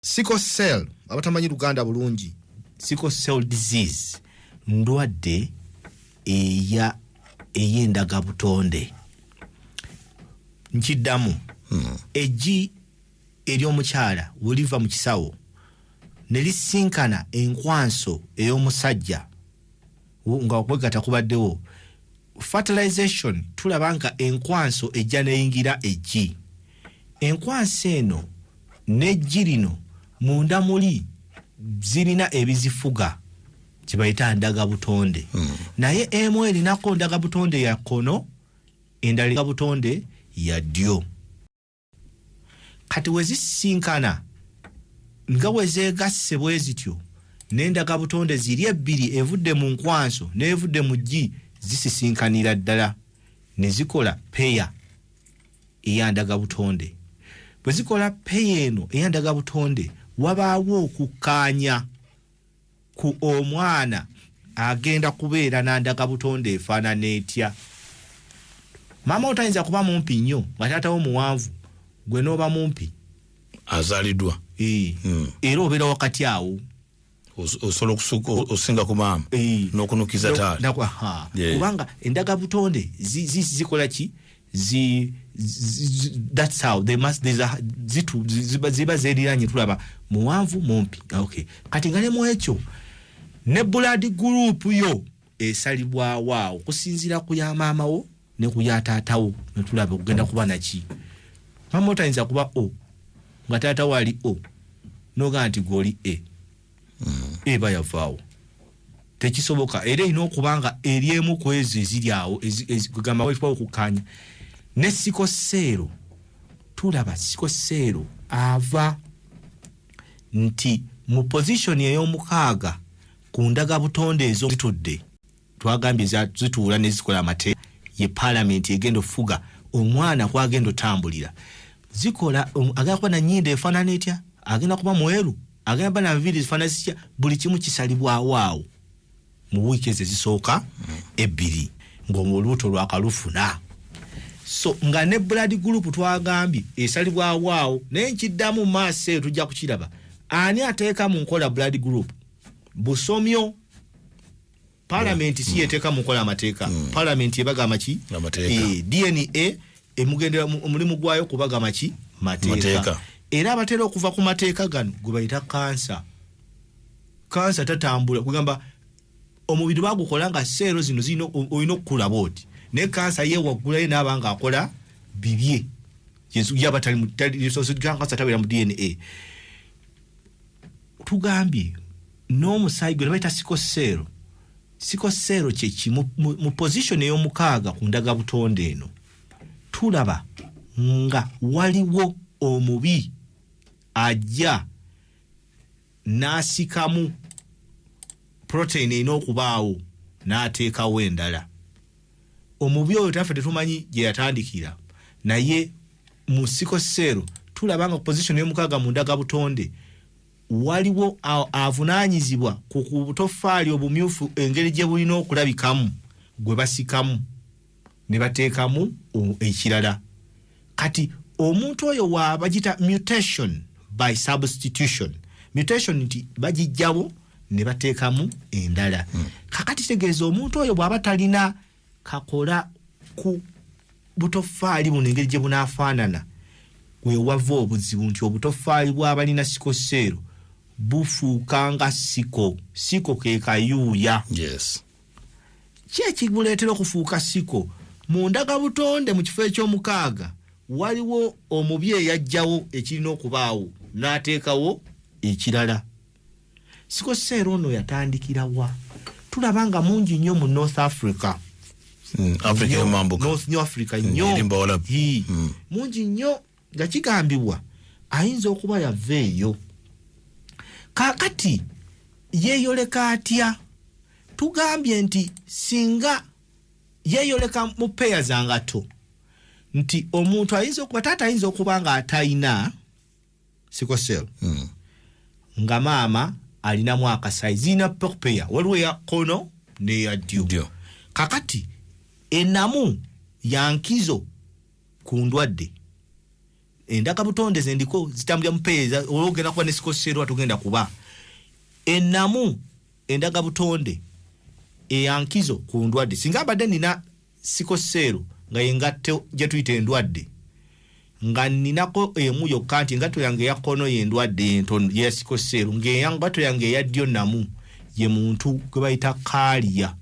Sickle cell, abatamanyi Luganda bulungi, sickle cell disease ndwadde eya ey'endagabutonde. Nkiddamu, eggi ery'omukyala weliva mu kisawo ne lisinkana enkwanso ey'omusajja nga okwegatta kubaddewo, fertilization, tulaba nga enkwanso ejja neyingira eggi. Enkwanso eno n'eggi lino munda muli zirina ebizifuga kyebayita ndagabutonde. Naye emu erinako ndagabutonde ya kkono, endala butonde ya ddyo. Kati we zisisinkana nga we zeegasse bwe zityo n'endagabutonde ziri ebbiri, evudde mu nkwanso n'evudde mu ggi, zisisinkanira ddala ne zikola pair eya ndagabutonde. Bwe zikola pair eno eya ndagabutonde, wabaawo okukkaanya ku omwana agenda kubeera na ndagabutonde efaanana etya. Maama wo tayinza kuba mumpi nnyo nga taatawo muwanvu, gwe n'oba mumpi. Azaaliddwa. Era obeera wakati awo. Osobola osinga ku maama n'okunukiza taata. Kubanga endagabutonde zikola ki? That's how they must, there's a, zitu ziba zeeriranye. Tulaba muwanvu, mumpi, okay. Kati nga ne mu ekyo ne blood group yo esalibwawo awo okusinziira ku ya maama wo ne ku ya taatawo, ne tulaba okugenda kuba naki. Maama wo tayinza kuba O nga taata wo ali O, nogaa nti gwoli A. Eba yavaawo, tekisoboka. Era erina okuba nga eri emu ku ezo eziri awo, kugamba waliwo okukkaanya. Ne sickle cell, tulaba sickle cell ava nti mu position ey'omukaaga ku ndagabutonde ezo zitudde, twagambye zituula ne zikola amateeka, ye paalamenti egenda ofuga omwana kwagenda otambulira. Zikola agenda kuba na nnyindo efaanana etya, agenda kuba mweru, agenda kuba na nviiri zifaanana zitya, buli kimu kisalibwawo awo mu wiiki ezo ezisooka 2 ng'olubuto lwakalufuna. So nga ne blood group twagambye esalibwawo awo. Naye nkiddamu, mu maaso eyo tujja kukiraba ani ateeka mu nkola blood group. Busomyo, palamenti si yeteeka mu nkola amateeka. Palamenti ebaga amaki? Amateeka. DNA emugendera omulimu gwayo kubaga maki? Mateeka. Mateeka. Era abatera okuva ku mateeka gano gwe bayita kansa. Kansa tatambula, kugamba omubiri bagukola nga seero zino zirina olina okukulaba oti, naye kansa ye waggulayo naaba nga akola bibye. Yaba kansa tabeera mu DNA. Tugambye n'omusaayi gwe bayita sickle cell. Sickle cell kyeki? Mu position ey'omukaaga ku ndagabutonde eno tulaba nga waliwo omubi ajja n'asikamu protein erina okubaawo n'ateekawo endala. Omubi oyo taffe tetumanyi gye yatandikira, naye mu sickle cell tulaba nga position ey'omukaaga mu ndagabutonde waliwo avunaanyizibwa ku butoffaali obumyufu engeri gye bulina okulabikamu, gwe basikamu ne bateekamu ekirala. Kati omuntu oyo waabagita mutation by substitution. Mutation nti bagijjawo ne bateekamu endala. Kakati kitegeeza omuntu oyo bw'aba talina kakola ku butoffaali buno engeri gye bunaafaanana, wewava obuzibu nti obutoffaali bw'abalina sickle cell bufuuka nga sickle. Sickle ke kayuuya. Ki ekibuleetera okufuuka sickle? Mu ndagabutonde mu kifo eky'omukaaga waliwo omubi eyajjawo ekirina okubaawo n'ateekawo ekirala. Sickle cell ono yatandikira wa? Tulaba nga mungi nnyo mu North Africa. Africa ey'omambuka. North New Africa nnyo. Eri Mbawalabu. Mungi nnyo nga kigambibwa ayinza okuba yava eyo. Kaakati yeeyoleka atya? Tugambye nti singa yeeyoleka mu peya za ngatto, nti omuntu ayinza okuba taata ayinza okuba nga atalina sickle cell nga maama alinamu akasayi. Zirina pair, waliwo eya kkono n'eya ddyo. Ddyo. Kakati enamu yankizo ku ndwadde. Endagabutonde zendiko zitambulira mupeeza, oba ogenda kuba ne sickle cell atugenda kuba enamu. Endagabutonde eyankizo ku ndwadde, singa mbadde nina sickle cell nga yengatto gye tuyita endwadde, nga ninako emu yokka, nti engatto yange eya kkono yendwadde entono yeya sickle cell, ng'engatto yange eya ddyo namu, ye muntu gwe bayita carrier,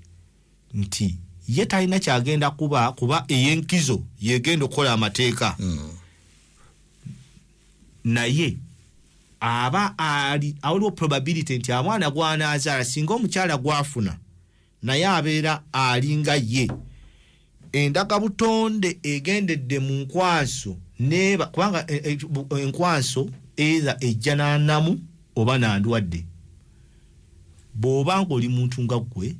nti ye talina kyagenda kuba, kuba ey'enkizo yegenda okukola amateeka. Naye aba ali awaliwo probability nti omwana gwanaazaala, singa omukyala gwafuna naye abeera alinga ye, endagabutonde egendedde mu nkwanso neba, kubanga enkwanso either ejja nanamu oba nandwadde. Bw'oba nga oli muntu nga ggwe,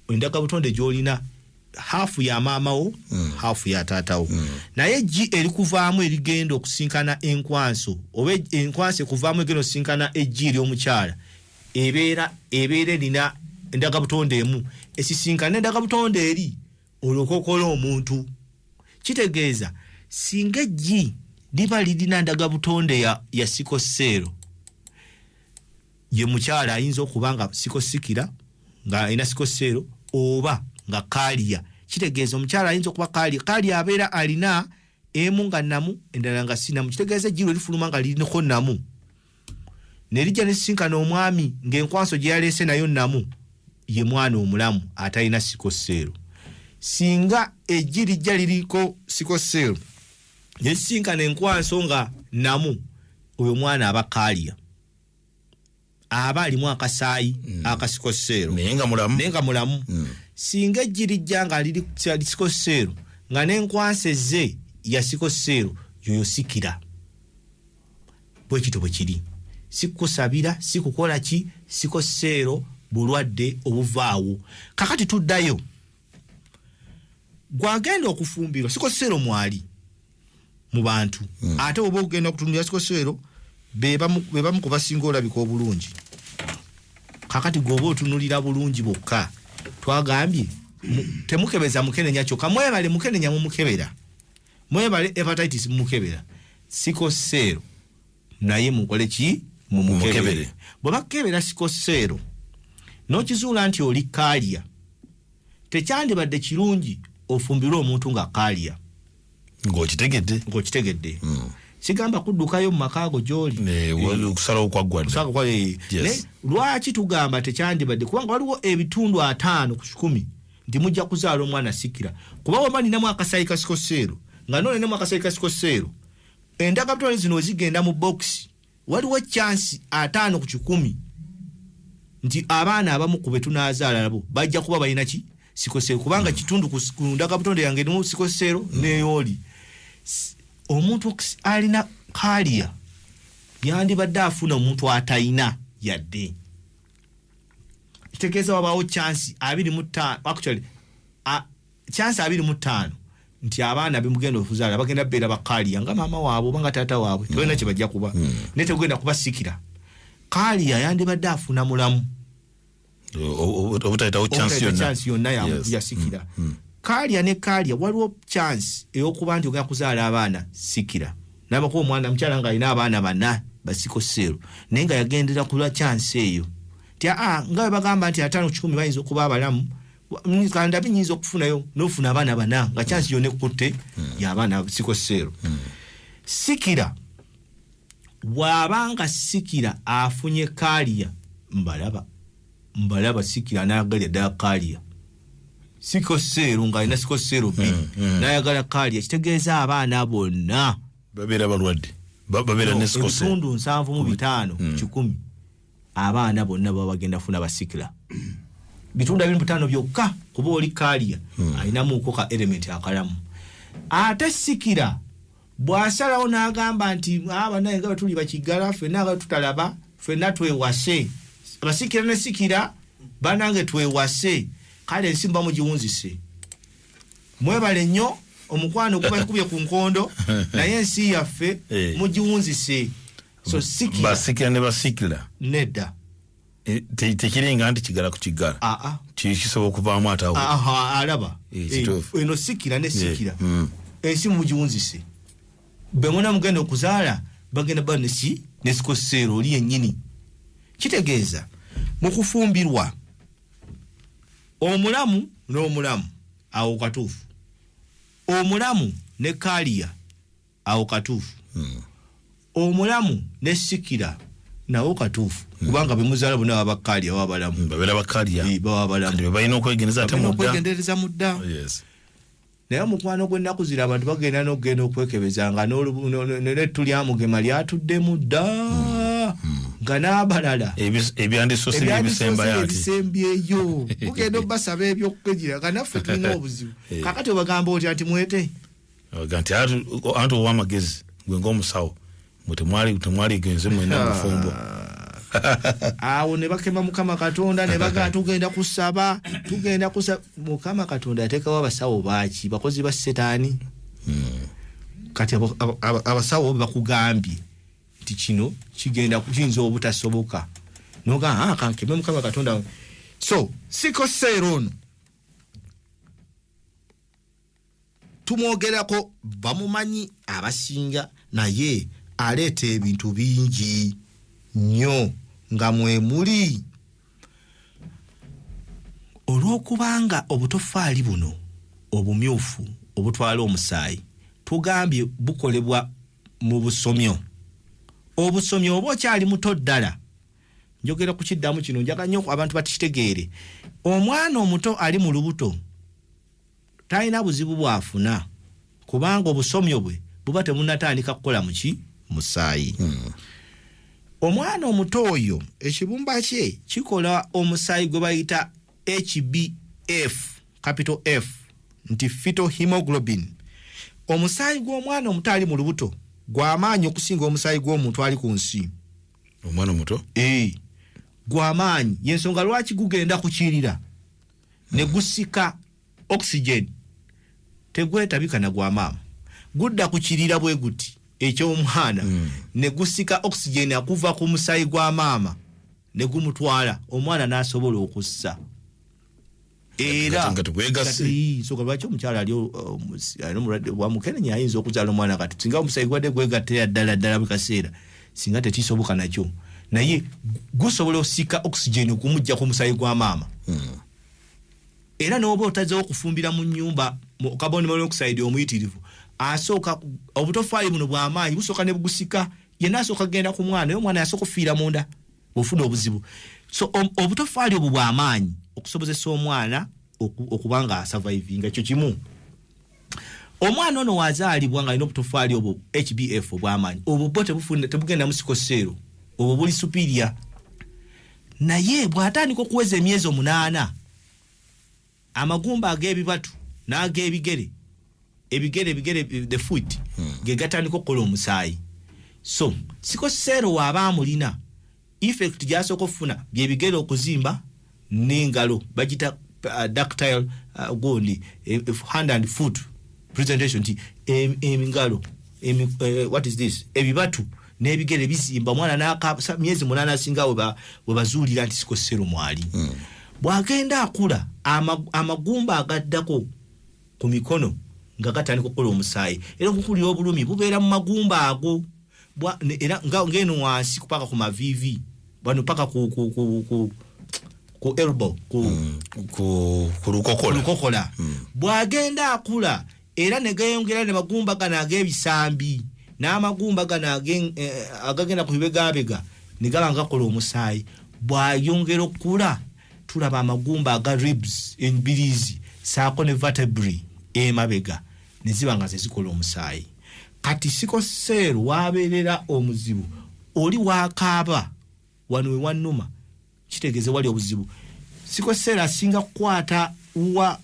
endagabutonde gy'olina half ya maamawo, half ya taatawo. Naye eggi erikuvaamu erigenda okusinkana enkwanso, oba enkwanso ekuvaamu egenda okusinkana eggi ery'omukyala, ebeera erina endagabutonde emu esisinkana endagabutonde eri, olwoka okola omuntu. Kitegeeza singa eggi liba lirina ndagabutonde ya sickle cell, ye mukyala ayinza okuba nga sikosikira, nga alina sickle cell, oba nga carrier. Kitegeeza omukyala ayinza okuba carrier. Carrier abeera alina emu nga namu, endala nga sinamu. Kitegeeza ejjiro lifuluma nga lirinako namu, nerijja nesisinkana omwami ng'enkwanso gye yaleese nayo namu, ye mwana omulamu atalina sickle cell. Singa eggi lijja liriko sickle cell nesisinkana enkwanso nga namu, oyo mwana aba carrier, aba alimu akasaayi aka sickle cell. Naye nga mulamu. Naye nga mulamu. Singa eggi lijja nga liri sickle cell, nga n'enkwanso ezze ya sickle cell, yoyo sickler. Bwe kityo bwe kiri. Sikusabira, sikukola ki, sickle cell bulwadde obuvaawo. Kakati tuddayo, gwagenda okufumbirwa, sickle cell mwali mu bantu. Ate oba ogenda okutunulira sickle cell, bebamu ku basinga olabika obulungi. Kakati gweoba otunulira bulungi bwokka, twagambye temukebeza mukenenya kyokka. Mwebale mukenenya mumukebera, mwebale hepatitis mumukebera, sickle cell naye mukole ki? Mumukebere. Mumukebere. Bwe bakebera sickle cell n'okizuula nti oli carrier, tekyandibadde kirungi ofumbirwe omuntu nga carrier. Ng'okitegedde. Ng'okitegedde. Sigamba kuddukayo mu maka ago gy'oli. Okusalawo kwaggwa dda. Kusalawo kwa- Naye lwaki tugamba tekyandibadde? Kubanga waliwo ebitundu 50% nti mujja kuzaala omwana sickler. Kuba waba ninamu akasayi ka sickle cell, nga noolinamu akasayi ka sickle cell, endagabutonde zino zigenda mu bokisi, waliwo chance 50% nti abaana abamu ku be tunaazaala nabo bajja kuba balina ki? Sickle cell. Kubanga kitundu ku ndagabutonde yange erimu sickle cell n'eyooli. Omuntu alina carrier yandibadde afuna omuntu atayina yadde. Kitegeeza wabaawo chance 25, actually chance 25 nti abaana bemugenda okuzaala bagenda beera ba carrier nga maama waabwe oba nga taata waabwe. Tebalina kye bajja kuba, naye tegenda kuba sickler. Carrier yandibadde afuna mulamu. Obutayitawo chance Obutayita yonna. Chance yonna ya sickler. Carrier ne carrier, waliwo chance ey'okuba nti ogenda kuzaala abaana sickler. Nabako omwana mukyala ng'alina abaana bana ba sickle cell, naye nga yagendera kulwa chance eyo nti aa, nga bwe bagamba nti 50% bayinza okuba abalamu, kandabi nyinza okufunayo n'ofuna abaana bana, nga chance yonna ekutte y'abaana sickle cell. Sickler bw'abanga sickler afunye carrier, mbalaba sickler n'ayagalira ddala carrier sickle cell, ng'alina sickle cell bbiri n'ayagala carrier, kitegeeza abaana bonna babeera balwadde. Babeera ne sickle cell. Ebitundu 75% abaana bonna baba bagenda kufuna ba sickler. Bitundu 25 byokka kuba oli carrier alinamuuko ka element akalamu. Ate sickler bw'asalawo n'agamba nti banaye nga bwe tuli bakigala ffenna, nga tutalaba ffenna, twewase, aba sickler ne sickler banange twewase, kale ensi muba mugiwunzise. Mwebale nnyo omukwano gubakubye ku nkondo, naye ensi yaffe mugiwunzise. So sickler Ba sickler ne ba sickler. Nedda. Tekiringa nti kigala ku kigala. Aa. Kisobola okuvaamu ate awo. Aha, alaba. Kituufu. Eno sickler ne sickler, ensi mugiwunzise. Bemuna mugenda okuzaala bagenda ba nesi ne sickle cell oli yennyini. Kitegeeza mu kufumbirwa omulamu n'omulamu, awo katuufu. Omulamu ne carrier, awo katuufu. Omulamu ne sickler, nawo katuufu, kubanga bemuzaala bonna baba carrier, baba balamu. Babeera ba carrier. Baba balamu. Kati balina okwegendereza ate Balina mudda. okwegendereza mudda. Naye omukwano gw'ennaku zino, abantu bagenda n'okugenda okwekebeza nga n'ettu lyamugema lyatuddemu dda, nga n'abalala Ebyandisoose byebisembayo ati. Ebisembyeyo mugenda obasaba ebyokukegira, nga naffe tulina obuzibu. Kakati obagamba otya nti mwete? Aga nti anti ow'amagezi gwe ng'omusawo, mwe temwaligenze mwenna mufumbo. Awo ne bakema Mukama Katonda ne bagaa, tugenda kusaba, tugenda kusaba. Mukama Katonda yateekawo abasawo baaki? Bakozi ba Setaani. Kati abasawo bakugambye nti kino kigenda kiyinza obutasoboka, nogamba, "Ah, kankeme Mukama Katonda." So sickle cell ono tumwogerako, bamumanyi abasinga, naye aleeta ebintu bingi nnyo nga mwe muli olw'okubanga obutofaali buno obumyufu obutwala omusaayi, tugambye bukolebwa mu busomyo. Obusomyo oba okyali muto ddala, njogera ku kiddamu kino, njagala nnyo abantu bakitegeere. Omwana omuto ali mu lubuto talina buzibu bwafuna, kubanga obusomyo bwe buba temunatandika kukola muki? Musaayi. Omwana omuto oyo ekibumba kye kikola omusaayi gwe bayita HbF, capital F, nti fetal hemoglobin. Omusaayi gw'omwana omuto ali mu lubuto gw'amaanyi okusinga omusaayi gw'omuntu ali ku nsi. Omwana omuto? Ee, gw'amaanyi. Yensonga lwaki gugenda kukirira ne gusika oxygen, tegwetabika na gwamaama. Gudda ku kirira bwe guti eky'omwana ne gusika oxygen akuva ku musaayi gwa maama ne gumutwala, omwana n'asobola okussa. Era Nga tegwegasse. Kati, nsonga lwaki omukyala ali alina omulwadde bwa mukenenya ayinza okuzaala omwana. Kati singa omusaayi gubadde gwegattira ddala ddala buli kaseera, singa tekisoboka nakyo, naye gusobola osika oxygen okumujja ku musaayi gwa maama. Era n'oba otazeewo okufumbira mu nnyumba mu carbon monoxide omuyitirivu, asooka obutofaali buno bw'amaanyi busooka ne bugusika, yenna asooka kugenda ku mwana, naye omwana yasooka okufiira munda ofuna obuzibu. So obutofaali obwo bw'amaanyi okusobozesa omwana okuba nga asurvivinga. Ekyo kimu. Omwana ono wazaalibwa nga alina obutofaali obwo HbF obw'amaanyi, obwo bwo tebugenda mu sickle cell, obwo buli superior. Naye bw'atandika okuweza emyezi 8, amagumba ag'ebibatu n'ag'ebigere, ebigere, ebigere, the foot, ge gatandika okukola omusaayi. So sickle cell waaba amulina, effect gyasooka okufuna byebigere okuzimba n'engalo, bagita dactyl, gundi, hand and foot presentation, nti engalo, what is this, ebibatu n'ebigere bizimba. Omwana myezi 8 asinga we bazuulira nti sickle cell mwali. Bw'agenda akula, amagumba agaddako ku mikono nga gatandika okukola omusaayi, era okukulira obulumi bubeera mu magumba ago. Era ng'eno wansi paka ku maviivi wano, paka ku elbow, ku Ku lukokola. Lukokola. Bw'agenda akula era ne gayongera ne magumba gano ag'ebisambi n'amagumba gano agagenda ku bibegabega ne gaba nga gakola omusaayi. Bw'ayongera okukula, tulaba amagumba aga ribs, embiriizi, saako ne vertebrae emabega ne ziba nga zezikola omusaayi. Kati sickle cell wabeerera omuzibu oli wakaaba wano we wannuma, kitegeeze wali obuzibu. Sickle cell asinga kukwata wa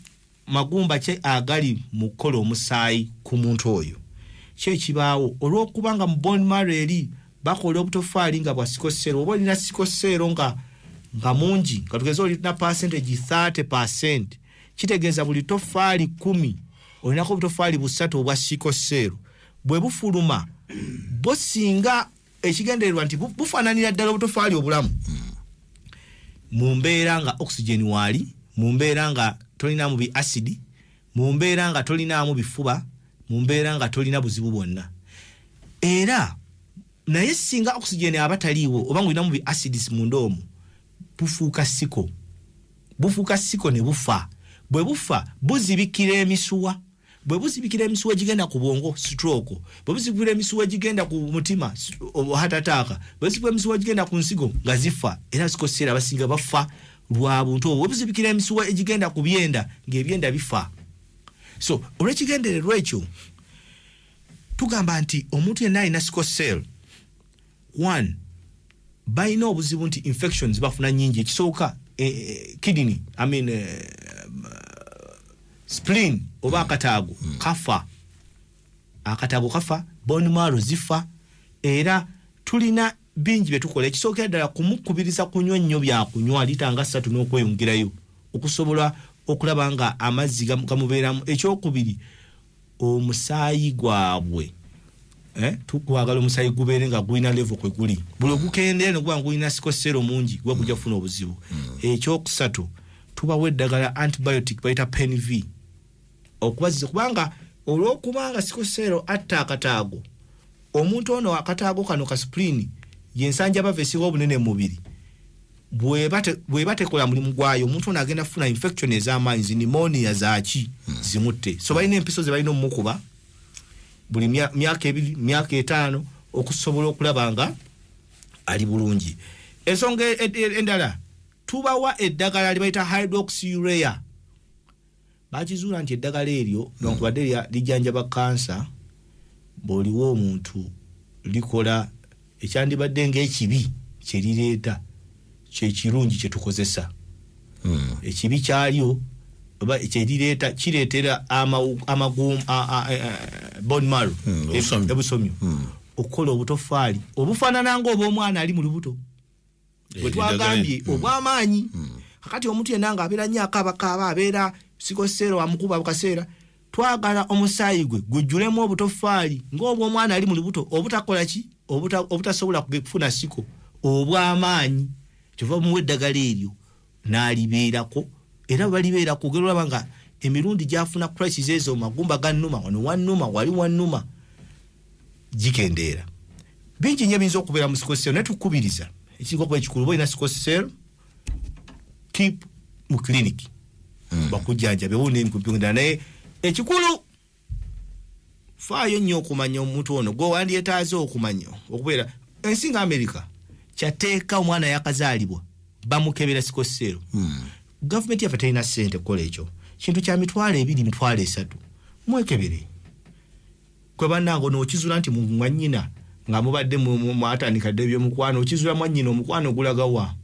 magumba ki agali mu kukola omusaayi ku muntu oyo? Ki ekibaawo olw'okuba nga mu bone marrow eri bakola obutofaali nga bwa sickle cell? Oba olina sickle cell nga mungi, nga tugeze olina percentage 30, kitegeeza buli tofaali 10 olinako obutofaali busatu obwa sickle cell. Bwe bufuluma bo, singa ekigendererwa nti bufaananira ddala obutofaali obulamu mu mbeera nga oxygen waali, mu mbeera nga tolinamu bi acid, mu mbeera nga tolinaamu bifuba, mu mbeera nga tolina buzibu bwonna. Era naye singa oxygen aba taliiwo oba nga olinamu bi acids munda omwo, bufuuka sickle, bufuuka sickle ne bufa. Bwe bufa, buzibikira emisuwa. Bwe buzibikira emisuwa egigenda ku bwongo, stroke. Bwe buzibikira emisuwa egigenda ku mutima, heart attack. Bwe buzibikira emisuwa egigenda ku nsigo, nga zifa. Era sickle cell abasinga bafa lwa buntu obwo. Bwe buzibikira emisuwa egigenda ku byenda, ng'ebyenda bifa. So olw'ekigendererwa ekyo, tugamba nti omuntu yenna alina sickle cell, one, balina obuzibu nti infections bafuna nyingi. Ekisooka, kidney, I mean, spleen oba akataago kafa, akataago kafa, bone marrow zifa. Era tulina bingi byetukola. Ekisookera ddala, kumukubiriza kunywa nnyo byakunywa lita nga 3 n'okweyongerayo, okusobola okulaba nga amazzi gamubeeramu. Ekyokubiri, omusaayi gwabwe, tukwagala omusaayi gubeere nga gulina level kwe guli. Buli ogukendeera neguba nga gulina sickle cell mungi, guba gujja kufuna obuzibu. Ekyokusatu, tubawa eddagala antibiotic bayita Pen V okubaziza, kubanga olwokubanga sickle cell atta akataago, omuntu ono akataago kano ka spleen yensanja bava esinga obunene mu mubiri, bweba tekola mulimu gwayo, omuntu ono agenda kufuna infection ez'amaanyi, zi pneumonia zaki, zimutte. So balina empiso ze balina omumukuba buli myaka 2, myaka 5, okusobola okulaba nga ali bulungi. Ensonga endala, tubawa eddagala lye bayita hydroxyurea. Bakizuula nti eddagala eryo, newankubadde lijjanjaba kansa, bw'oliwa omuntu likola ekyandibadde ng'ekibi kyerireeta, kyekirungi kyetukozesa. Ekibi kyalyo oba kyerireeta, kireetera amagum bone marrow, Obusomyo. Ebusomyo okukola obutofaali obufaanana ng'obw'omwana ali mu lubuto bwe twagambye obw'amaanyi. Kakati omuntu yenna ng'abeera nnyo akaabakaaba, abeera sickle cell amukuba bukaseera, twagala omusaayi gwe gujjulemu obutofaali ng'obw'omwana ali mu lubuto, obutakola ki, obutasobola kufuna sickle, obw'amaanyi. Kyova muwa eddagala eryo n'alibeerako, era balibeerako ogenda olaba nga emirundi gyafuna crisis ezo, magumba gannuma wano, wannuma wali, wannuma, gikendeera. Bingi nnyo ebiyinza okubeera mu sickle cell, naye tukubiriza ekiringa okuba ekikulu, oba olina sickle cell, keep mu clinic bakujjanjabe wunempipindala. Naye ekikulu, faayo nnyo okumanya omuntu ono gwe wandyetaaze okumanya okubeera. Ensi nga America, kyateeka omwana yakazaalibwa bamukebera sickle cell. Gavumenti yaffe terina ssente kukola ekyo kintu kya 20,000, 30,000. Mwekebere kwe bannange. Ono okizula nti mwannyina nga mubadde mwatandika dde ebyomukwano, okizula mwannyina omukwano gulagawa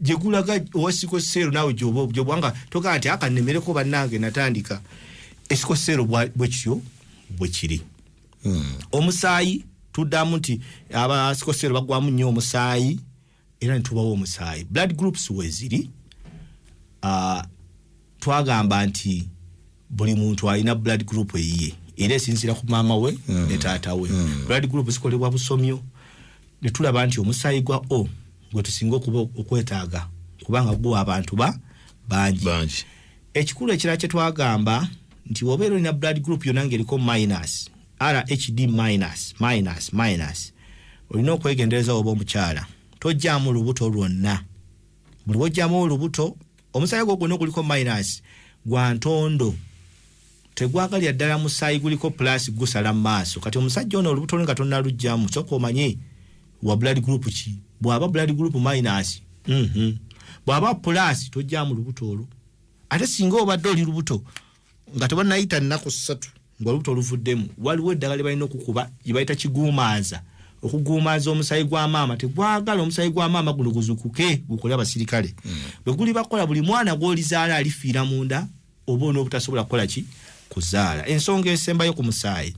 gye gulaga owa sickle cell, naawe gyoba gyobanga togaa nti akanemereko bannange natandika e sickle cell. Bwe kityo bwe kiri. Omusaayi, tuddamu nti aba sickle cell bagwamu nnyo omusaayi, era netubawa omusaayi. Blood groups weziri. Twagamba nti buli muntu alina blood group eyiye, era esinziira ku maama we ne taata we. Blood group zikolebwa busomyo, netulaba nti omusaayi gwa O gwe tusinga okuba okwetaaga, kubanga guwa abantu ba bangi. Bangi. Ekikulu ekirala kyetwagamba nti wobeera olina blood group yonna ngaeriko minus, RhD minus, minus, minus, olina okwegendereza. Oba omukyala, tojjaamu lubuto lwonna. Buli wojjamu olubuto, omusaayi gwo gwonna oguliko minus gwa ntondo, tegwagalira ddala musaayi guliko plus gusala mu maaso. Kati omusajja ono olubuto lwe nga tonnalugjamu, sooka omanye wa blood group ki. Bw'aba blood group minus, Bw'aba plus, tojjamu lubuto olwo. Ate singa obadde oli lubuto nga tebannayita nnaku 3 ng'olubuto oluvuddemu, waliwo eddagala lye balina okukuba gye bayita kiguumaaza, okuguumaaza omusaayi gwa maama. Tegwagala omusaayi gwa maama guno guzukuke gukole abasirikale. Bwe guli bakola, buli mwana gw'olizaala alifiira munda oba onoobutasobola kukola ki, kuzaala. Ensonga esembayo ku musaayi,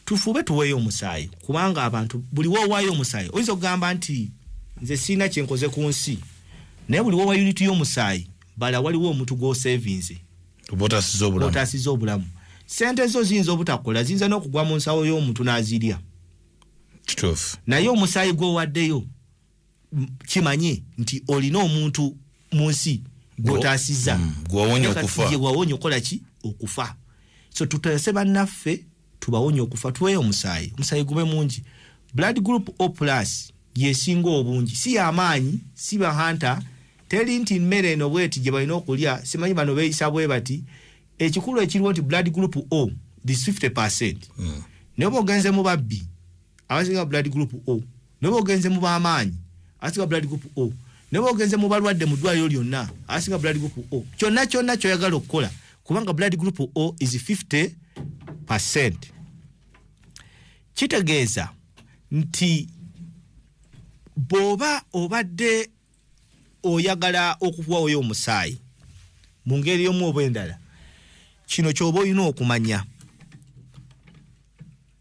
tufube tuweeyo omusaayi, kubanga abantu buli woowaayo omusaayi, oyinza okugamba nti nze sirina kyenkoze ku nsi, naye buli woowa unit y'omusaayi, bala waliwo omuntu gw'osevinze. Oba otaasiza obulamu. Otaasiza obulamu. Sente zo ziyinza obutakola, ziyinza n'okugwa mu nsawo y'omuntu n'azirya. Kituufu. Naye omusaayi gw'owaddeyo, kimanye nti olina omuntu mu nsi gw'otaasizza. Gwewawonya okufa. Ye wawonya okukola ki, okufa. So tutaase bannaffe. Tubawonye okufa, tuweeyo omusaayi, omusaayi gube mungi. Blood group O plus yesinga obungi, si yamaanyi, si bahanta. Teri nti mmere eno bweti gye balina okulya, simanyi bano beeyisa bwe bati. Ekikulu ekiriwo nti blood group O this 50%. Naye oba ogenze mu babbi, abasinga blood group O. Naye oba ogenze mu b'amaanyi, abasinga blood group O. Naye oba ogenze mu balwadde mu ddwaliro lyonna, abasinga blood group O. Kyonna kyonna kyoyagala okukola, kubanga blood group O is 50%, kitegeeza nti bw'oba obadde oyagala okuwayo omusaayi mu ngeri yomu oba endala, kino kyoba olina okumanya: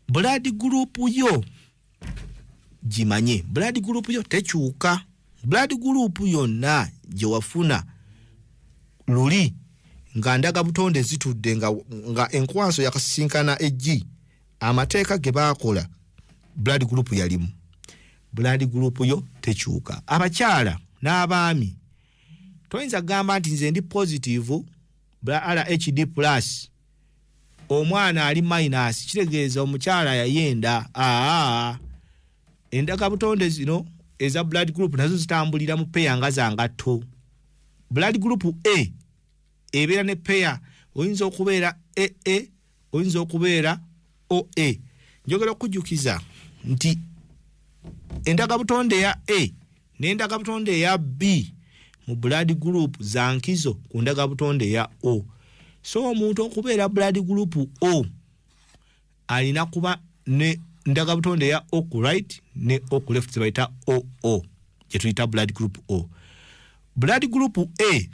blood group yo gimanye. Blood group yo tekyuka. Blood group yonna gye wafuna luli nga ndaga butonde zitudde, nga enkwanso yakasisinkana eggi, amateeka ge baakola, blood group yalimu. Blood group yo tekyuka. Abakyala n'abaami, toyinza kugamba nti nze ndi positive RhD plus, omwana ali minus, kitegeeza omukyala yayenda. Aa, endagabutonde zino eza blood group nazo zitambulira mu pair nga za ngatto. Blood group A ebeera ne pair, oyinza okubeera AA, oyinza okubeera OA. Njogera okujjukiza nti endagabutonde eya A n'endagabutonde eya B mu blood group za nkizo ku ndagabutonde eya O. So omuntu okubeera blood group O alina kuba ne ndagabutonde eya O ku right ne O ku left, zebayita OO, gyetuyita blood group O. Blood group A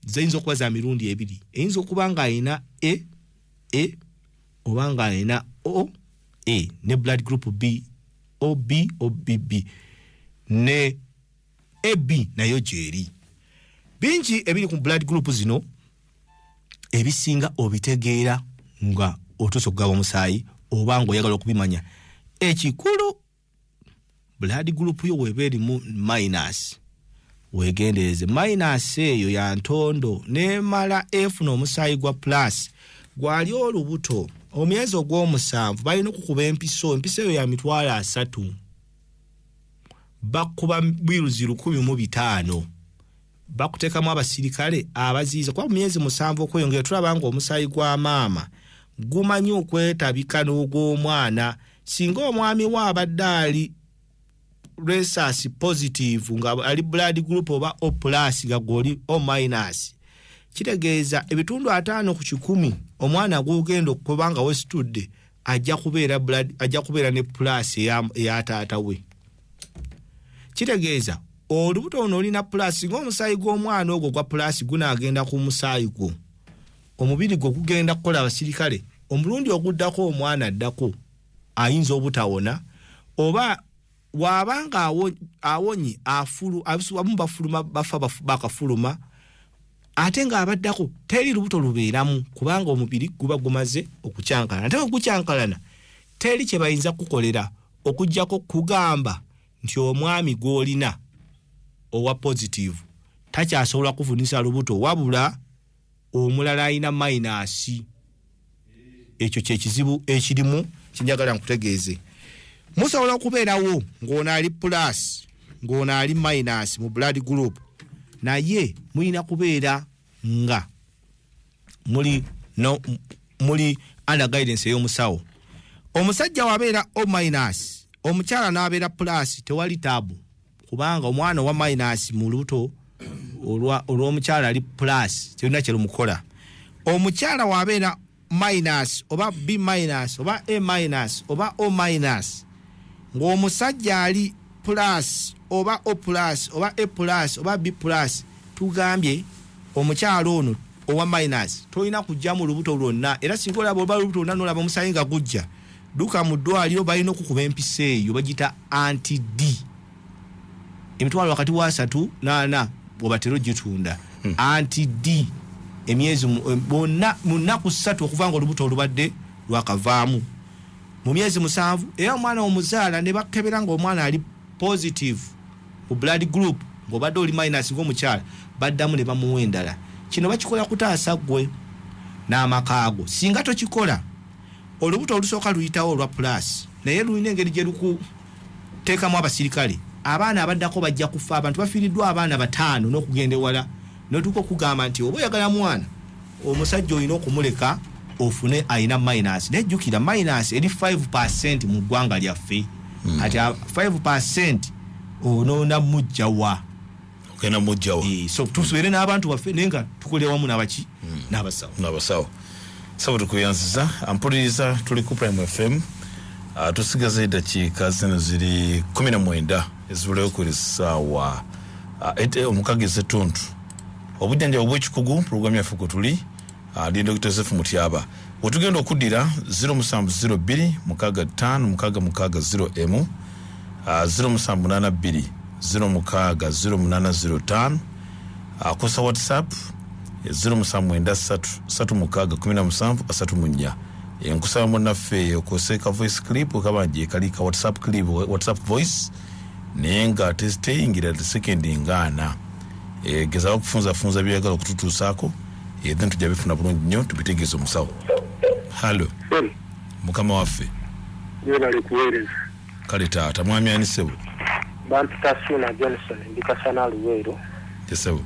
ziyinza okuba za mirundi ebiri: eyinza okuba nga alina A A oba nga alina O A, ne blood group B, OB, OBB ne AB nayo gyeri. Bingi ebiri ku blood group zino, ebisinga obitegeera nga otuuse okugaba omusaayi oba nga oyagala okubimanya. Ekikulu, blood group yo weba erimu minus, wegendereze. Minus eyo ya ntondo nemala efuna omusaayi gwa plus. Gwali olubuto omwezi ogw'omusanvu, balina okukuba empiso. Empiso eyo ya 300,000, bakuba bwiruzi 1,005, bakuteekamu abasirikale abaziyiza, kuba mu myezi 7 okweyongera tulaba nga omusaayi gwa maama gumanyi okwetabika n'ogw'omwana. Singa omwami we abadde ali rhesus positive, nga ali blood group oba O plus, nga gwoli O minus, kitegeeza 50% omwana gwogenda okuba nga wesitudde ajja kubeera blood, ajja kubeera ne plus eya taata we. Kitegeeza olubuto luno olina plus, ng'omusaayi gw'omwana ogwo gwa plus gunaagenda ku musaayi gwo, omubiri gwo gugenda kukola abasirikale. Omulundi oguddako omwana addako ayinza obutawona, oba waabanga awonye afulu, abamu bafuluma bafa, bakafuluma, ate ng'abaddako teri lubuto lubeeramu, kubanga omubiri guba gumaze okukyankalana. Ate bwe gukyankalana, teri kye bayinza kukolera okuggyako kugamba nti omwami gw'olina owa positive takyasobola kufunisa lubuto, wabula omulala alina minus. Ekyo kyekizibu ekirimu kinjagala nkutegeeze. Musobola okubeerawo ng'ono ali plus, ng'ono ali minus mu blood group, naye mulina kubeera nga muli no, muli under guidance ey'omusawo. Omusajja wabeera O minus, omukyala n'abeera plus, tewali taabu, kubanga omwana owa minus mu lubuto olw'omukyala ali plus terina kyerumukola. Omukyala wabeera minus oba B minus oba A minus oba O minus, ng'omusajja ali plus oba O plus oba A plus oba B plus, tugambye omukyala ono owa minus tolina kujjamu lubuto lwonna. Era singa olaba oba lubuto lwonna, nolaba omusaayi nga gujja, dduka mu ddwaliro, balina okukuba empiso eyo bagiyita anti D, emitwalo wakati wa 3 n'ana bwebatera ogitunda. Anti D emyezi bonna mu nnaku 3 okuva nga olubuto olubadde lwakavaamu mu myezi 7. Era omwana omuzaala ne bakebera nga omwana ali positive mu blood group, ng'obadde oli minus ng'omukyala, baddamu ne bamuwa endala. Kino bakikola kutaasa ggwe n'amakaago. Singa tokikola, Olubuto olusooka luyitawo olwa plus, naye lulina engeri gye lukuteekamu abasirikale. Abaana abaddako bajja kufa. Abantu bafiiriddwa abaana 5 n'okugenda ewala, notuuka okugamba nti oba oyagala mwana omusajja olina okumuleka ofune alina minus. Naye jjukira, minus eri 5 mu ggwanga lyaffe. Kati 5 onoona mujjawa? Ogenda mujjawa? So tubeere n'abantu baffe, naye nga tukolera wamu n'abaki, n'abasawo. N'abasawo. Sabo, tukuyanziza. Ampuliriza, tuli ku Prime FM. Tusigaza eddakiika zino ziri 19 ezibuleyo ku essaawa 6 ez'ettuntu. Obujjanjabi obw'ekikugu, puroguramu yaffe kwe tuli. Ndi Dr Joseph Mutyaba. Wetugenda okuddira 0702 65 66 0 emu, 0782 06 0805, akosa WhatsApp 0793 36 17 34. Nkusaba munnaffe okose ka voice clip kaba gye kali ka WhatsApp clip, WhatsApp voice, naye nga teyingira sekendi ngaana. Gezaako okufunzafunza byeyagala okututuusaako, then tujja bifuna bulungi nnyo tubitegeeze omusawo. Hallo. Mukama waffe. Webale kuweereza. Kale taata, mwami ani, ssebo? Bampita Suna Johnson, ndi Kasana, Luweero. Esebo.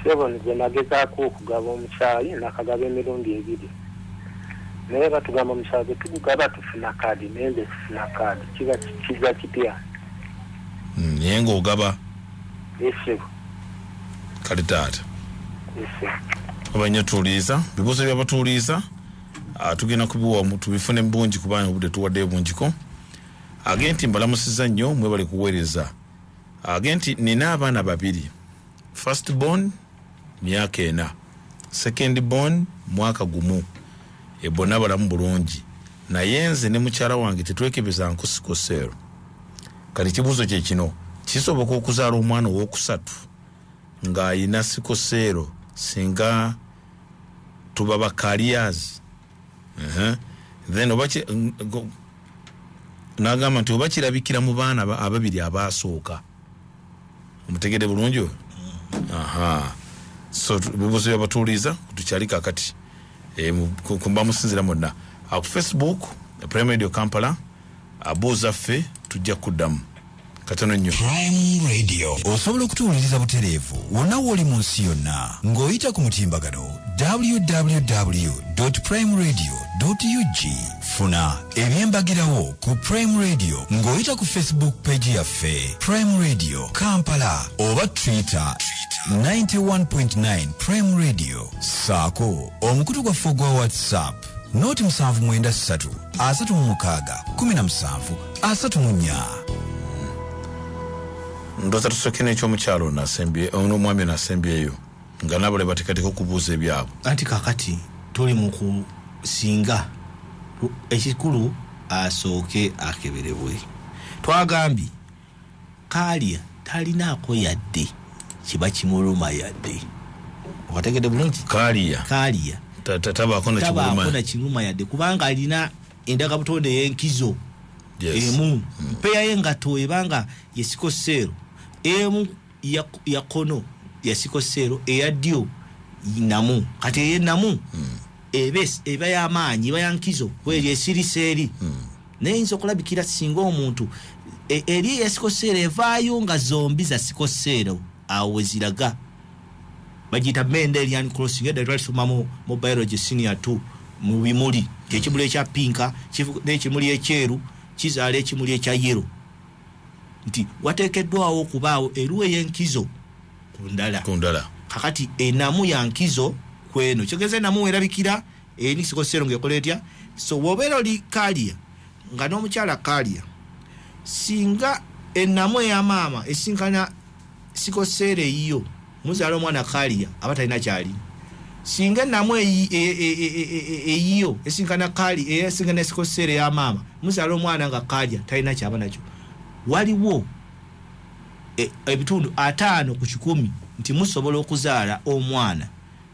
Sebo, nze nagezaako okugaba omusaayi, nakagaba emirundi ebiri, naye batugamba omusaayi bwe tugugaba tufuna kaadi, naye nze sifuna kaadi. Kiba kiza kitya? Naye ng'ogaba? Esebo. Kale taata. Esebo. Abanya tuwuliriza bibuuzo byabatuwuliriza. Tugenda kubiwa tubifune bungi kubanga obudde tuwaddeyo bungiko. Age nti mbalamusiza nnyo, mwebale kuweereza. Age nti nina abaana babiri, first born myaka 4, second born mwaka 1. Bonna balamu bulungi, naye nze ne mukyala wange tetwekebeza nku sickle cell. Kati ekibuuzo kye kino: kisoboka okuzaala omwana owokusatu ng'ayina sickle cell singa tuba ba carriers? Then oba n'agamba nti oba kirabikira mu baana ababiri abasooka. Omutegedde bulungi oyo? Aha, so bibuuzo byabatuuliza tukyali kakati. Kumba musinzira mwonna. Ku Facebook, Prime Radio Kampala, abuuza ffe tujja kuddamu katono nnyo. Prime Radio osobola okutuwuliriza butereevu wonna w'oli mu nsi yonna ng'oyita ku mutimbagano www prime radio ug. Funa ebyembagirawo ku Prime Radio ng'oyita ku Facebook page yaffe Prime Radio Kampala oba Twitter 91.9 Prime Radio, saako omukutu gwaffe ogwa WhatsApp 079 36 17 34. Ndowooza tusooke n'ekyomukyalo ono asembye, n'omwami ono asembyeyo, nga nabo bateekateeka okubuuza ebyabwe. Anti kakati tuli mu kusinga ekikulu asooke akeberebwe. Twagambye carrier talinaako yadde kiba kimuluma yadde. Okategedde bulungi? Carrier. Carrier. Tabaako tabaako nakimuluma. Nakiruma yadde, kubanga alina endagabutonde ey'enkizo emu mpeya y'engato ebanga ye sickle cell emu ya kono ya sickle cell, eya ddyo namu. Kati eyenamu eba y'amaanyi, eba yankizo kweri esirisa eri, naye eyinza okulabikira singa omuntu eri eya sickle cell evaayo nga zombi za sickle cell. Awo weziraga bagiyita Mendelian crossing. Edda twalisoma mu biology senior 2 mu bimuli, ekimuli ekya pink n'ekimuli ekyeru kizaala ekimuli ekya yellow, nti wateekeddwawo okubaawo eruwa ey'enkizo ku ndala. Ku ndala. Kakati enamu ya nkizo kweno, kitegeeza enamu werabikira eri sickle cell ngaekola etya. So wobeera oli carrier nga n'omukyala carrier, singa enamu eyamaama esinkana sickle cell eyiyo, muzaala omwana carrier aba talina kyali. Singa enamu eyiyo esinkana kali esinkana sickle cell eyamaama, muzaala omwana nga carrier talina kyaba nakyo. Waliwo ebitundu 50% nti musobola okuzaala omwana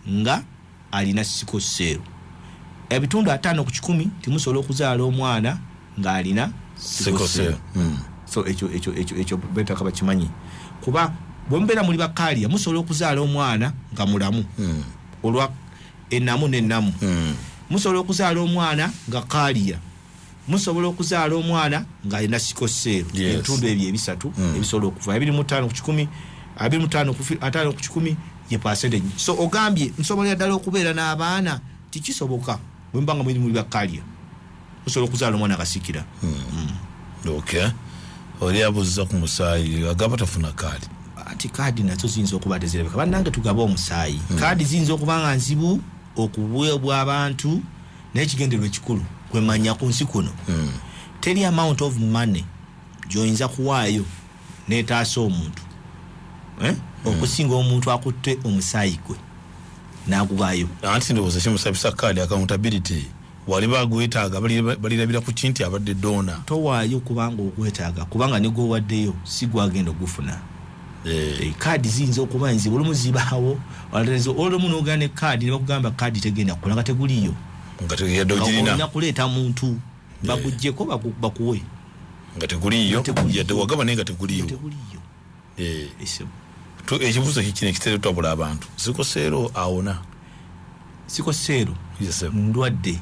nga alina sickle cell. Ebitundu 50% nti musobola okuzaala omwana ng'alina sickle cell. So ekyo betaka bakimanyi, kuba bwe mubeera muli ba carrier musobola okuzaala omwana nga mulamu olwa enamu n'enamu. Musobola okuzaala omwana nga carrier, musobola okuzaala omwana ng'alina sickle cell. Ebitundu ebyo ebisatu ebisobola okuva 25 ku kikumi, 25 ku 50 ku kikumi ye percentage. So ogambye nsobolera ddala okubeera n'abaana? Tikisoboka. Bwe muba nga muli ba carrier, musobola okuzaala omwana akasikira. Okay, oli abuuziza ku musaayi, agamba tafuna kaadi. Ati kaadi nazo ziyinza okuba tezirabika. Bannange, tugabe omusaayi. Kaadi ziyinza okuba nga nzibu okuweebwa abantu, naye ekigendererwa ekikulu kwemanya ku nsi kuno teri amount of money gy'oyinza kuwaayo netaasa omuntu, eh? Okusinga omuntu akutte omusaayi gwe n'agubaayo. Anti ndowooza kimusabisa kaadi, accountability, wali bagwetaaga balirabira ku kinti abadde donor. Towaayo kubanga ogwetaaga, kubanga ne gwowaddeyo si gwagenda ogufuna. Kaadi ziyinza okuba nzibu, olumu zibaawo, olumu nogenda ne kaadi ne bakugamba kaadi tegenda kukola nga teguliyo. Nga yadde ogirina. Olina kuleeta muntu baguggyeko bakuwe. Nga teguliyo. Nga teguliyo. Yadde wagaba naye nga teguliyo. Teguliyo. Ese. Ekibuuzo kikino ekitera otutabula abantu: sickle cell awona? Sickle cell Yes, sir. ndwadde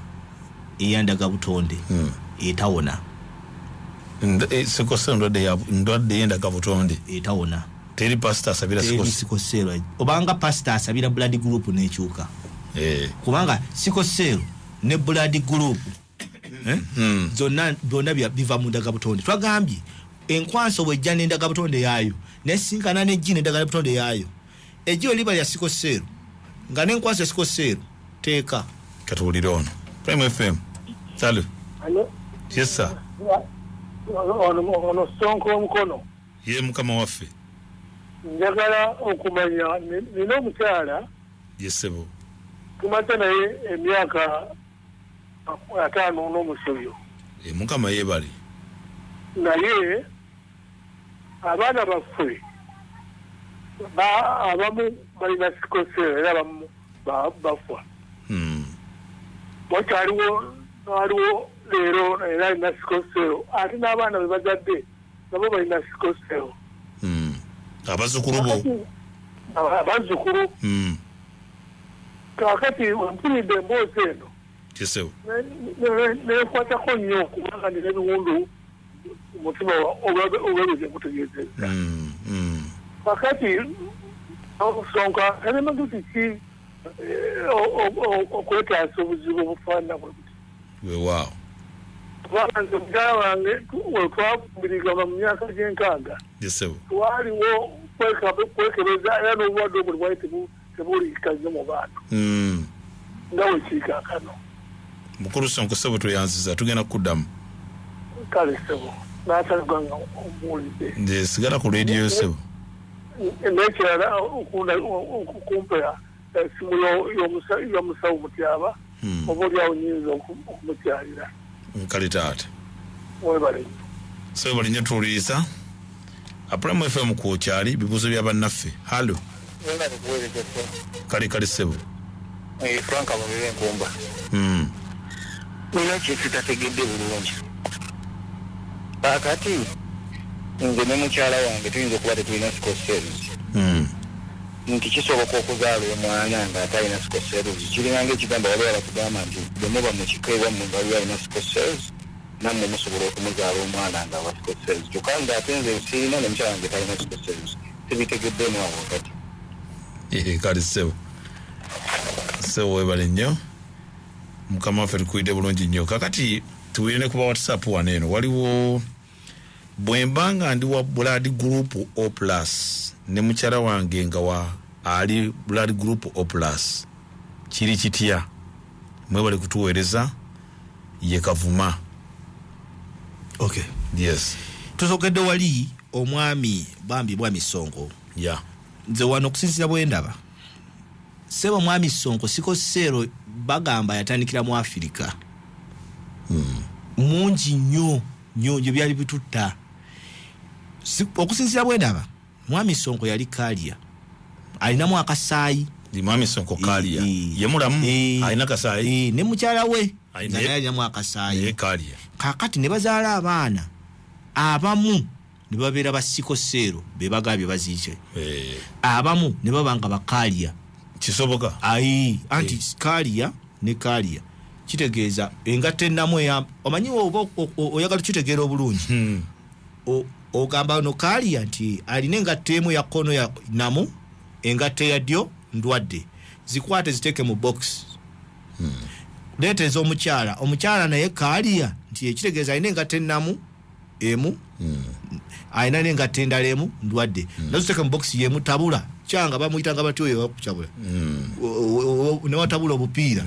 eyandaga butonde etawona. Sickle cell ndwadde yendaga butonde. Etawona. Teri pasita asabira Teri. Sickle cell. Sickle cell obanga pasita asabira blood group nekyuka, kubanga sickle cell ne blood group, eh? Zonna byonna biva mu ndaga butonde. Twagambye enkwanso bwejja n'endaga butonde yaayo nesinkana nejji n'endaga butonde yaayo, ejji oliba lya sickle cell nga n'enkwanso ya sickle cell teeka. Katuwulire ono. Prime FM, salo. Alo. Yes, sir. Ono Sonko omukono. Ye mukama waffe. Njagala okumanya, nina omukyala. Yes, ssebo. Tumaze naye emyaka 50 n'omusobyo. Mukama yeebale. Naye abaana baffe abamu balina sickle cell era abamu bafa. Wakyaliwo aliwo leero era alina sickle cell, ate n'abaana be bazadde nabo balina sickle cell. Abazzukulu bo? Abazzukulu. Kaakati mpulidde emboozi eno, Yes, ssebo. nenkwatako nnyo kubanga nina ebiwundu omutima olwebyo nkutegeezezza. Kakati Sonko, ali magezi ki okwetaasa obuzibu obufaanana bwe buti? Weewaawo. Kubanga nze mukyala wange wetwafumbirigana mu myaka gy'enkaaga, Yes, ssebo. twaliwo kwekebeza era n'obulwadde obwo bwali tebuulikika nnyo mu bantu nga wekiikaakano. Mukulu Sonko, ssebo, tweyanziza, tugenda kukuddamu. Kale ssebo, n'asalibwa nga omuwulidde. Nze sigala ku rediyo, ssebo. N'ekirala, okumpa esimu y'omusawo Mutyaba, oba oliawo nyinza okumukyalira. Kale taata. Webale. Ssebo, balinnya tuwuliriza Prime FM kwokyali bibuuzo bya bannaffe. Hallo. Webale kuweereza, ssebo. Kale kale, ssebo. Frank Mubire Nkumba. Nina kyesitategedde bulungi. Kaakati nze ne mukyala wange tuyinza okuba tetulina sickle cells, nti kisoboka okuzaala omwana nga atalina sickle cells? Kiringa ekigambo waliwo abatugamba nti bwe muba mu kika ewammwe nga waliwo alina sickle cells, nammwe musobola okumuzaala omwana nga wa sickle cells, kyokka nga ate nze sirina ne mukyala wange talina sickle cells. Sibitegeddemu awo wakati. Kale ssebo, ssebo, webale nnyo. Mukama waffe, tukuyidde bulungi nnyo. Kakati tuwulire ne kuba WhatsApp wano eno. Waliwo: bwe mba nga ndi wa blood group O plus ne mukyala wange nga wa ali blood group O plus, kiri kitya? Mwebale kutuweereza. Ye Kavuma. Okay. Yes. Tusokedde wali omwami bambi bwami Sonko. Nze wano okusinziira bwe ndaba, ssebo mwami Sonko, sickle cell bagamba yatandikira mu Afirika mungi nnyo nnyo nyo byali bitutta. Okusinziira bwe ndaba, mwami Sonko yali carrier, alinamu akasaayi. Mwami Sonko carrier? Eh. Ye mulamu? Eh. Alina kasaayi? Eh, ne mukyala we Ayi, nga naye alinamu akasaayi. Naye carrier. Kakati ne bazaala abaana abamu ne babeera ba sickle cell, be bagambye baziike, abamu ne baba nga ba carrier. Kisoboka? Ayi, anti carrier ne carrier. Kitegeeza engatta ennamu omanyi oba oyagala kitegeera obulungi, ogamba no carrier nti alina engatta emu ya kkono ya namu, engatta eya ddyo ndwadde, zikwate ziteeke mu box. Leeta ez'omukyala, omukyala naye carrier nti ekitegeeza alina engatta ennamu emu, alina n'engatta endala emu ndwadde, nazo ziteeke mu box yemu. Tabula kyanga bamuyitanga batyo oyo bakukyabula newatabula obupiira.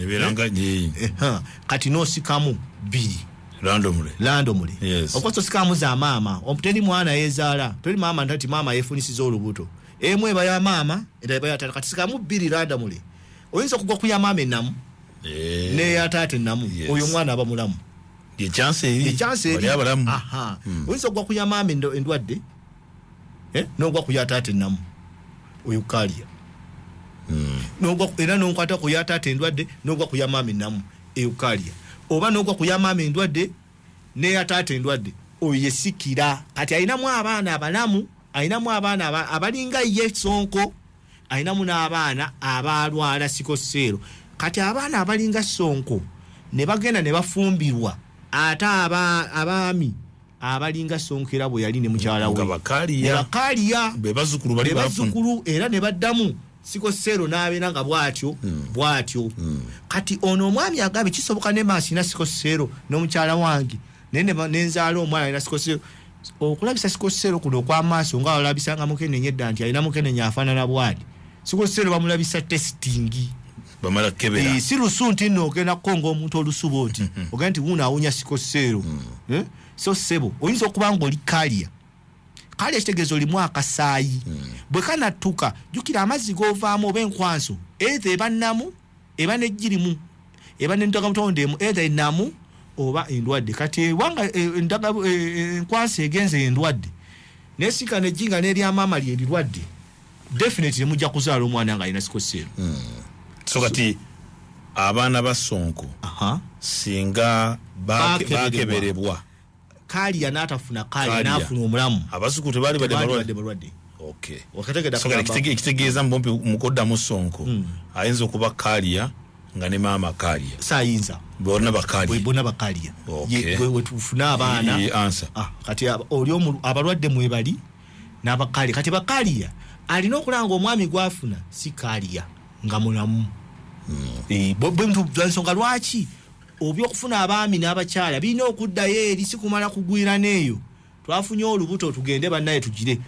Kati n'osikamu bbiri randomly, randomly. Yes. Of course osikamu za maama, teri mwana yezaala, teri maama nti maama yefunisiza olubuto, emu eba ya maama, endala eba ya taata. Kati sikamu bbiri randomly, oyinza okugwa ku ya maama ennamu neya taata ennamu, oyo omwana aba mulamu. Ye chance eri. Ye chance eri. Bali abalamu. Oyinza okugwa ku ya maama endwadde, n'ogwa ku ya taata ennamu, oyo carrier. Era n'onkwata ku ya taata endwadde, n'ogwa ku ya maama ennamu, eyo carrier. Oba n'ogwa ku ya maama endwadde n'eya taata endwadde, oyo yesikira. Kati alinamu abaana abalamu, alinamu abaana abalinga ye Sonko, alinamu n'abaana abalwala sickle cell. Kati abaana abalinga Sonko ne bagenda ne bafumbirwa ate abaami abalinga Sonko era bwe yali ne mukyala we. Nga bacarrier. Ne bacarrier. Be bazzukulu bali Be bafuna. bazzukulu era ne baddamu sickle cell n'abeera nga bw'atyo, bw'atyo. Kati ono omwami agambye kisoboka ne maasi na sickle cell n'omukyala wange, naye ne nzaala omwana alina sickle cell. Okulabisa sickle cell kuno okw'amaaso nga olabisanga mukenenya edda nti alina mukenenya afaanana bw'ati. Sickle cell bamulabisa testing. Bamala kukebera. Si lusu nti nno ogenda kukonga omuntu olusu bw'oti, ogenda nti wuuno awunya sickle cell. So ssebo oyinza okuba ng'oli carrier. Carrier kitegeeza olimu akasaayi. Bwe kanattuka, jjukira amazzi g'ovaamu oba enkwanso, either eba nnamu, eba n'eggirimu, eba n'endagamutonde emu, either ennamu oba endwadde. Kati ewanga, enkwanso egenze endwadde, n'esiika n'ejjinga n'eryamaama lye erirwadde, definitely mujja kuzaala omwana nga alina sickle cell. So kati abaana ba Sonko singa Bakeberebwa. bakeberebwa, Carrier n'atafuna carrier, Carrier. n'afuna omulamu, abazzukulu tebaali badde Tebaali balwadde. badde balwadde. Wakategedde So kati akugamba- ekitegeeza mubumpi mukoddamu Sonko ayinza okuba carrier nga ne maama carrier. Saayinza. Bonna bacarrier. Bwe bonna bacarrier. Ye, we tufuna abaana. Ye answer. Kati oli abalwadde mwebali n'abacarrier. Kati bacarrier alina okulanga omwami gw'afuna si carrier nga mulamu. Nsonga lwaki obyokufuna abaami n'abakyala birina okuddayo eri, si kumala kugwira n'eyo twafunye olubuto tugende bannaye tugire,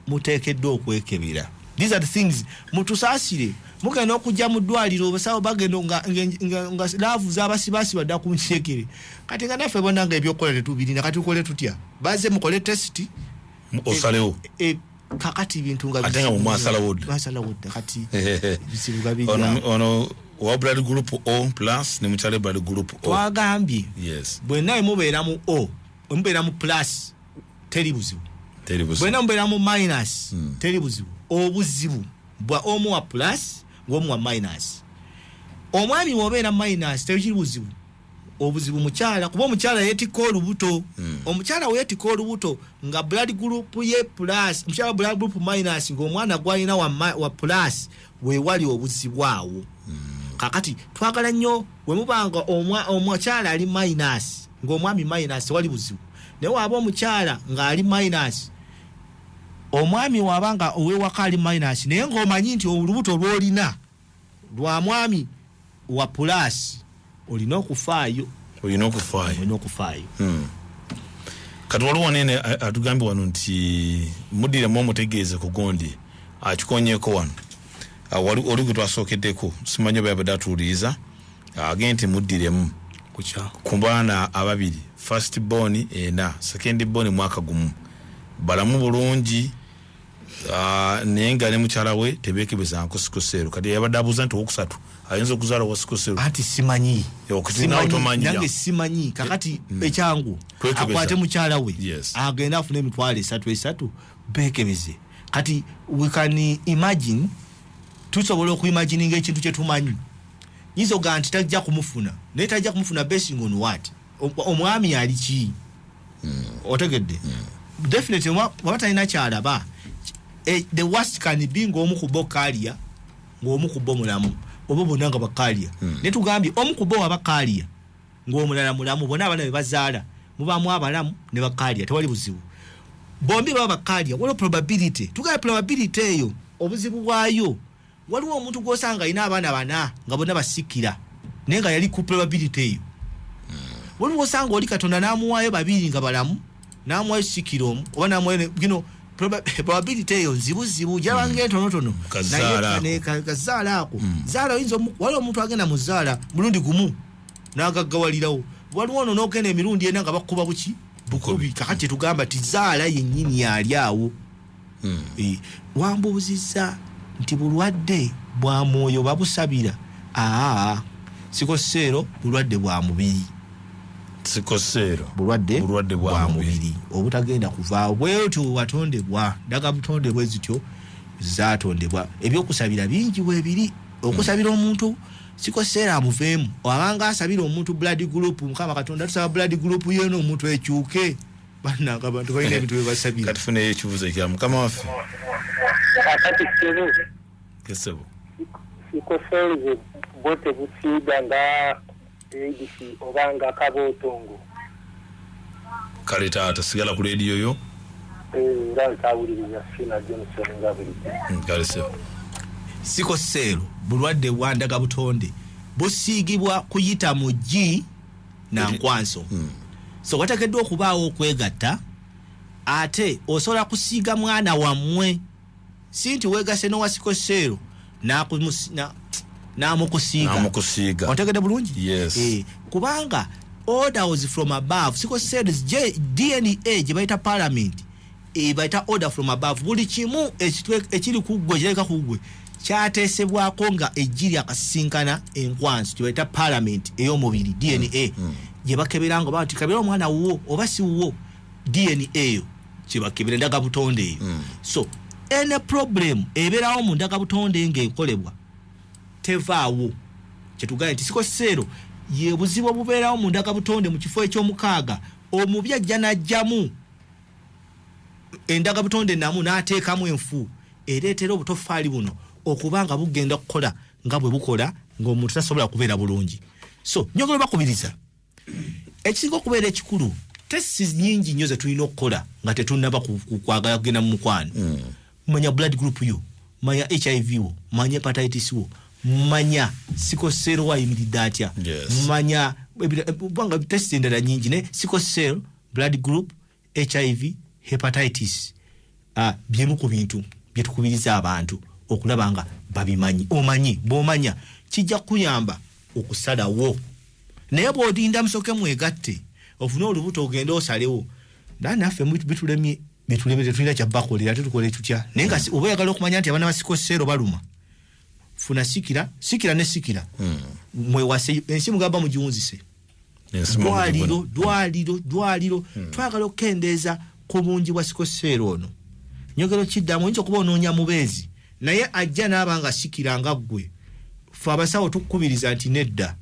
muteekeddwa okwekebera. These are the things mutusaasire. Mugenda okujja mu ddwaliro, obasawo bagenda nga laavu z'abasibasiba dda ku nsekere. Kati nga naffe bonna nga ebyokukola tetubirina, kati tukole tutya? Baze mukole test. Osalewo. Kakati bintu nga Ate nga bizibu. mwasalawo dda. Mwasalawo dda, kati bizibu nga biri Ono awo. ono wa blood group O plus ne mukyala blood group O. Twagambye Yes. bwenna mubeera mu O, mubeera mu plus, teri buzibu. Teri buzibu. Bwenna mubeera mu minus, teri buzibu. Obuzibu bwa omu wa plus ng'omu wa minus. Omwami wobeera minus tekiri buzibu, obuzibu mukyala, kuba omukyala yeetikka olubuto. Omukyala weyetikka olubuto nga blood group ye plus, omukyala blood group minus, ng'omwana gwalina wa plus, weewali obuzibu awo. Kakati twagala nnyo bwe mubanga omukyala ali minus ng'omwami minus, tewali buzibu. Naye waaba omukyala ng'ali minus, omwami waba nga owewaka ali minus, naye ng'omanyi nti olubuto lw'olina lwa mwami wa plus, olina okufaayo. Olina okufaayo. Olina okufaayo. Kati waliwo nene atugambye wano nti muddiremu omutegeeze ku gundi akikonyeeko wano. Oli gwe twasookeddeko, simanyi oba yabadde atuwuliriza, agende nti muddiremu Kukya ku baana ababiri, first born ena, second born mwaka gumu, balamu bulungi, naye nga ne mukyala we tebeekebezanko sickle cell. Kati yabadde abuuza nti owokusatu ayinza okuzaala wa sickle cell? Anti simanyi. Okuti Simanyi, naawe tomanyi. nange simanyi. Kakati ekyangu Kwekebeza. akwate mukyala we, agende afune 300,000 esatu bekebeze. Kati we can imagine, tusobola okuimagininga ekintu kyetumanyi. Nyinza okugaa nti tajja kumufuna, naye tajja kumufuna basing on what? Omwami ali ki? Otegedde? Definitely waba talina kyalaba, the worst can be ng'omu ku bo carrier, ng'omu ku bo mulamu, oba bonna nga bacarrier. Naye tugambye omu ku bo waba carrier. Ng'omulala mulamu. Bonna abaana be bazaala mubaamu abalamu ne ba carrier, tewali buzibu. Bombi baba ba carrier, waliwo probability. Tugamba probability eyo, obuzibu bwayo, waliwo omuntu gwosanga alina abaana bana nga bonna basikira, naye nga yali ku probability eyo. Waliwo osanga oli Katonda n'amuwaayo babiri nga balamu, n'amuwaayo sikira omu oba n'amuwaayo probability eyo nzibuzibu, gyabanga entonotono. Kazaala. Naye kazaala ako, zaala oyinza waliwo omuntu agenda mu zaala mulundi gumu n'agaggawalirawo. Waliwo ono n'ogenda emirundi ena nga bakuba buki? Bukubi. Kakati tetugamba ti zaala yennyini ali awo. Wambuuzizza nti bulwadde bwa mwoyo babusabira? Aa, sickle cell bulwadde bwa mubiri. Sickle cell bulwadde bulwadde bwa mubiri. Obutagenda kuvaawo. Bwetyo watondebwa, ndaga butonde bwe zityo zatondebwa. Ebyokusabira bingi bwebiri. Okusabira omuntu sickle cell amuveemu, abanga asabira omuntu blood group, Mukama Katonda, tusaba blood group yeno omuntu ekyuke. Bannanga, abantu balina ebintu byebasabira. Katufuneyo ekibuuzo ekya mukama waffe. Kakati ssebo, Kesebo. Sickle cells bwo tebusiiga nga AIDS oba nga kabootongo? Kale taata, sigala ku leediyo yo. Era nkyawuliriza Fina Johnson nga bulijjo. Kale sebo. Sickle cell bulwadde bwa ndaga butonde, busiigibwa kuyita mu ggi nankwanso. So wateekeddwa okubaawo okwegatta, ate osobola kusiiga mwana wammwe, si nti weegase n'owa sickle cell n'amukusiiga. Namukusiiga. Otegedde bulungi? Yes. Kubanga orders from above, sickle cells DNA gye bayita parliament, bayita order from above. Buli kimu ekiri ku ggwe, kirabika ku ggwe, kyateesebwako nga eggi akasisinkana enkwanso gye bayita parliament ey'omubiri, DNA gye bakebera nga bati kabera omwana wuwo oba si wuwo. DNA eyo kyebakebera, endaga butonde eyo. So ene problem ebeerawo mu ndaga butonde ng'ekolebwa tevaawo. Kyetugambye nti sickle cell ye buzibu obubeerawo mu ndaga butonde mu kifo ekyomukaaga. Omubi ajja n'ajjamu endaga butonde namu n'ateekamu enfu ereetera obutofaali buno okuba nga bugenda kukola nga bwe bukola, ng'omuntu tasobola kubeera bulungi. So njogera bakubiriza, ekisinga okubeera ekikulu, tests nyingi nnyo ze tulina okukola nga tetunnaba kwagala kugenda mu mukwano. Manya blood group yo, manya HIV wo, manya hepatitis wo, manya sickle cell wayimiridde atya. Manya kubanga test endala nyingi, ne sickle cell, blood group, HIV, hepatitis, byemu ku bintu byetukubiriza abantu okulaba nga babimanyi. Omanyi bwomanya kijja kukuyamba okusalawo, naye bw'odinda musooke mwegatte ofune olubuto ogende osalewo, naye naffe bitulemye, bitulemye, tetulina kyabakolera, ate tukole tutya? Naye nga oba oyagala okumanya nti abaana ba sickle cell baluma, funa sikira, sikira ne sikira, mwewase. Ensi mugamba mugiwunzise. Ensi. Dwaliro, dwaliro, dwaliro. Twagala okukendeeza ku bungi bwa sickle cell ono. Nyogero kiddamu, oyinza okuba onoonya mubeezi, naye ajja n'aba nga sikira nga ggwe. Fe abasawo tukukubiriza nti nedda.